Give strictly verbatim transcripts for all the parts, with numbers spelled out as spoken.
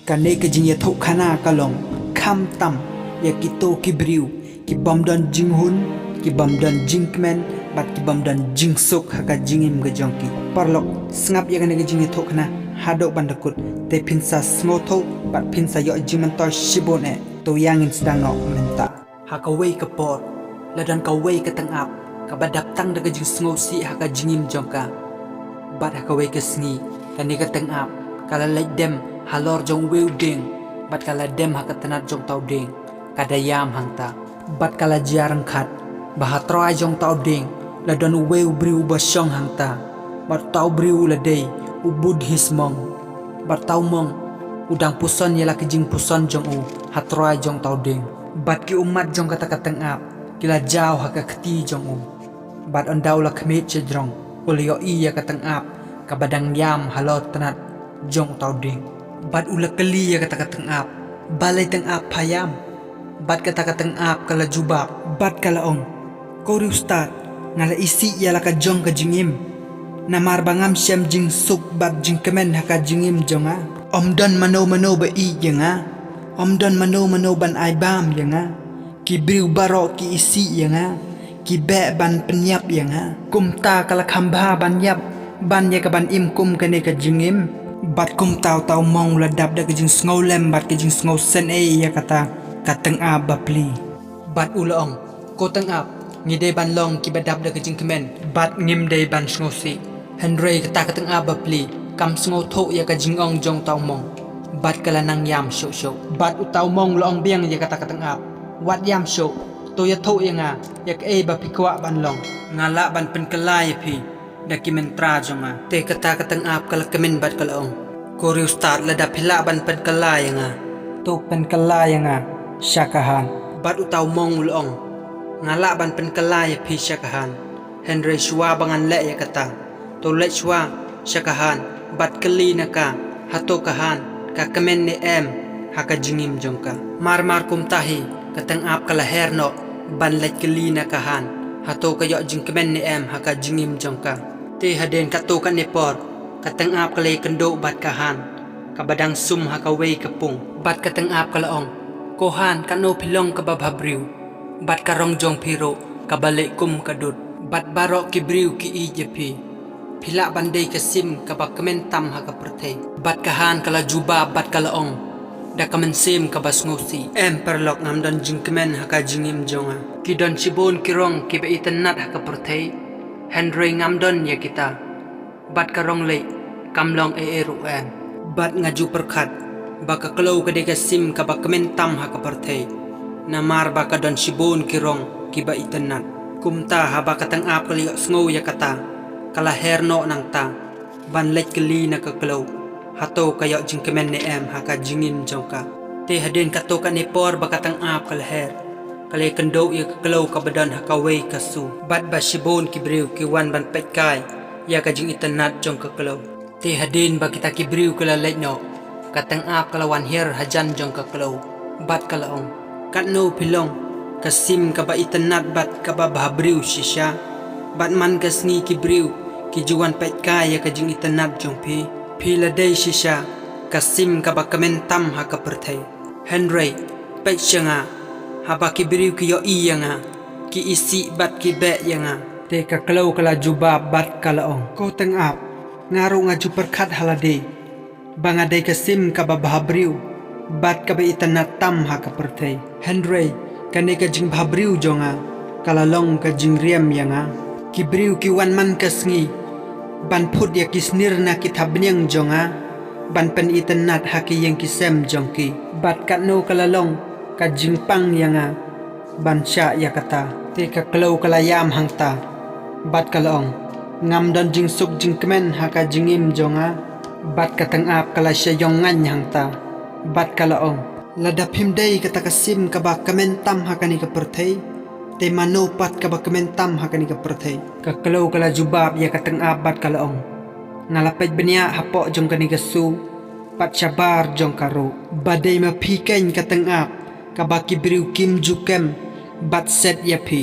Kane ka jingïathuhkhana ka long khamtam ïa kito ki briew ki bym don jinghun, ki bym don jingkmen, bad ki bym don jingsuk ha ka jingim ka jong ki. Paralok, sngap ïa kane ka jingïathuhkhana haduh ban da kut, te phin sa sngewthuh bad phin sa ïoh jingmyntoi shibun eh. To ïa ngin sdang noh mynta. Ha kawei ka por, la don kawei ka tyngab kaba dap tang da ka jingsngewsih ha ka jingim jong ka. Bad ha kawei ka sngi, kane ka tyngab ka la leit dem halor jong uwei u dieng, bad ka la dem ha ka tnat jong uta u dieng, ka da ïam hangta. Bad ka la jia ryngkat ba ha trai jong uta u dieng la don uwei u briew uba shong hangta. Bad uta u briew u la dei u Buddhist monk. Bad uta u monk u dang puson ïa la ka jingpuson jong u ha trai jong uta u dieng. Bad ki ummat jong kata ka tyngab ki la jaw ha ka kti jong u. Bad ynda u la khmih sha jrong, u la ïohi ïa ka tyngab kaba dang ïam halor tnat jong uta u dieng. Bad u la kylli ïa kata ka tyngab, "Balei tyngab pha ïam?" Bad kata ka tyngab ka la jubab bad ka la ong, "Ko riewstad, nga la isih ïa la ka jong ka jingim. Namar ba ngam shem jingsuk bad jingkmen ha ka jingim jong nga. Ym don mano mano ba ïeit ïa nga. Ym don mano mano ban ai bam ïa nga. Ki briew baroh ki isih ïa nga, ki beh ban pynïap ïa nga. Kumta ka la kham bha ban ïap ban ïa ka ban im kum kane ka jingim." Bad kumta uta u monk u la dap da ka jingsngewlem bad ka jingsngewsynei ïa kata ka tyngab bapli. Bad u la ong, "Ko tyngab, ngi dei ban long kiba dap da ka jingkmen bad ngim dei ban sngewsih." Hynrei kata ka tyngab bapli kam sngewthuh ïa ka jingong jong uta u monk, bad ka la nang ïam shuh shuh. Bad uta u monk u la ong biang ïa kata ka tyngab, "Wat ïam shuh, to ïathuh ïa nga ïa kaei ba phi kwah ban long. Nga lah ban pynkylla ïa phi da ki myntra jong nga." Te kata ka tyngab ka la kmen bad ka la ong, "Ko riewstad, lada phi lah ban pynkylla ïa nga, to pynkylla ïa nga sha ka han." Bad uta u monk u la ong, "Nga lah ban pynkylla ïa phi sha ka han. Hynrei shuwa ba ngan leh ïa kata, to leit shuwa sha ka han bad kylli na ka, hato ka han ka kmen ne em ha ka jingim jong ka." Mar mar kumta hi ka tyngab ka la her noh ban leit kylli na ka han, hato ka ïoh jingkmen ne em ha ka jingim jong ka. Te hadien katto katne por, ka tyngab ka la ïakynduh bad ka han kaba dang sum ha kawei ka pung. Bad ka tyngab ka la ong, "Ko han, katno phi long kaba bhabriew, bad ka rong jong phi ruh kaba leh kum ka dud. Bad baroh ki briew ki ïeit ïa phi. Phi lah ban dei ka sim kaba kmen tam ha ka pyrthei." Bad ka han ka la jubab bad ka la ong da ka mynsiem kaba sngewsih, "Em paralok, ngam don jingkmen ha ka jingim jong nga. Ki don shibun ki rong kiba itynnat ha ka pyrthei, hynrei ngam don ïa kita. Bad ka rong leh kam long ei ei ruh em. Bad nga ju pyrkhat ba ka kloi ka dei ka sim kaba kmen tam ha ka pyrthei, namar ba ka don shibun ki rong kiba itynnat." Kumta haba ka tyngab ka la ïohsngew ïa kata, ka la her noh nangta ban leit kylli na ka kloi, hato ka ïoh jingkmen ne em ha ka jingim jong ka. Te hadien katto katne por ba ka tyngab ka la her, ka la ïakynduh ïa ka kloi kaba don ha kawei ka su, bad ba shibun ki briew ki wan ban peit kai ïa ka jingitynnat jong ka kloi. Te hadien ba kita ki briew ki la leit noh, ka tyngab ka la wan hiar hajan jong ka kloi, bad ka la ong, "Katno phi long ka sim kaba itynnat bad kaba bhabriew shisha. Bad man ka sngi ki briew ki ju wan peit kai ïa ka jingitynnat jong phi. Phi la dei shisha ka sim kaba kmen tam ha ka pyrthei. Hynrei peit sha nga, haba ki briew ki ïohi ïa nga, ki isih bad ki beh ïa nga." Te ka kloi ka la jubab bad ka la ong, "Ko tyngab, nga ruh nga ju pyrkhat ha lade ba nga dei ka sim kaba bhabriew bad kaba itynnat tam ha ka pyrthei. Hynrei kane ka jingbhabriew jong nga ka la long ka jingriam ïa nga. Ki briew ki wan man ka sngi ban phut ïa ki snier na ki thapniang jong nga, ban pynitynnat ha ki ïing ki sem jong ki. Bad katno ka la long ka jingpang ïa nga ban shah ïa kata." Te ka kloi ka la ïam hangta bad ka la ong, "Ngam don jingsuk jingkmen ha ka jingim jong nga." Bad ka tyngab ka la shah ïong ngaiñ hangta bad ka la ong, "Lada phim dei kata ka sim kaba kmen tam ha kane ka pyrthei, te mano pat kaba kmen tam ha kane ka pyrthei?" Ka kloi ka la jubab ïa ka tyngab bad ka la ong, "Nga la peit bniah hapoh jong kane ka su bad shabar jong ka ruh, ba dei ma phi keiñ ka tyngab kaba ki briew kim ju kem bad set ïa phi.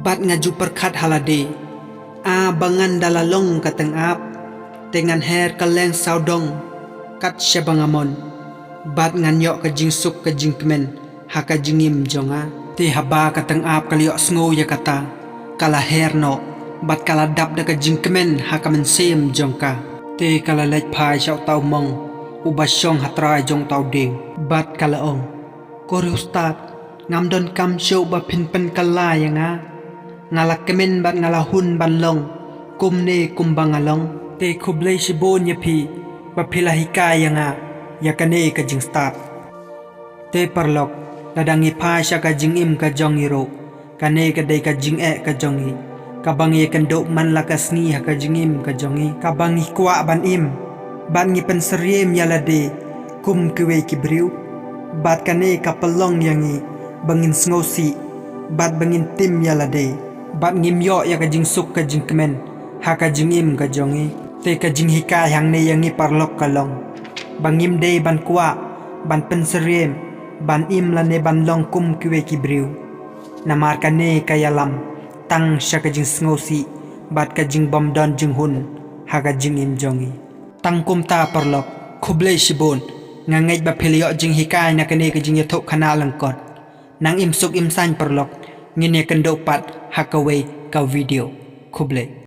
Bad nga ju pyrkhat ha lade, a ba ngan da la long ka tyngab, te ngan her kylleng sawdong kat shaba nga mon. bad ngan ïoh ka jingsuk ka jingkmen ha ka jingim jong nga. Te haba ka tyngab ka la ïohsngew ïa kata, ka la her noh, bad ka la dap da ka jingkmen ha ka mynsiem jong ka. Te ka la leit phai sha uta u monk uba shong ha trai jong uta u dieng, bad ka la ong, "Ko riewstad, ngam donkam shuh ba phin pynkylla ïa nga. Nga la kmen bad nga la hun ban long kumne kumba nga long. Te khublei shibun ïa phi ba phi la hikai ïa nga ïa kane ka jingstad." Te paralok, lada ngi phai sha ka jingim ka jong ngi ruh, kane ka dei ka jingeh ka jong ngi, kaba ngi ïakynduh man la ka sngi ha ka jingim ka jong ngi, kaba ngi kwah ban im bad ngi pynsyriem ïa lade kum kiwei ki briew. Bad kane ka pynlong ïa ngi ba ngin sngewsih bad ba ngin tim ïa lade, bad ngim ïoh ïa ka jingsuk ka jingkmen ha ka jingim ka jong ngi. Te ka jinghikai hangne ïa ngi paralok ka long ba ngim dei ban kwah ban pynsyriem ban im lane ban long kum kiwei ki briew. Namar kane ka ïalam tang sha ka jingsngewsih bad ka jingbym don jinghun ha ka jingim jong ngi. Tang kumta paralok, khublei shibun. Nga ngeit ba phi la ïoh jinghikai na kane ka jingïathuhkhana lyngkot. Nang im suk im saiñ paralok, ngin ïakynduh pat ha kawei ka video. Khublei.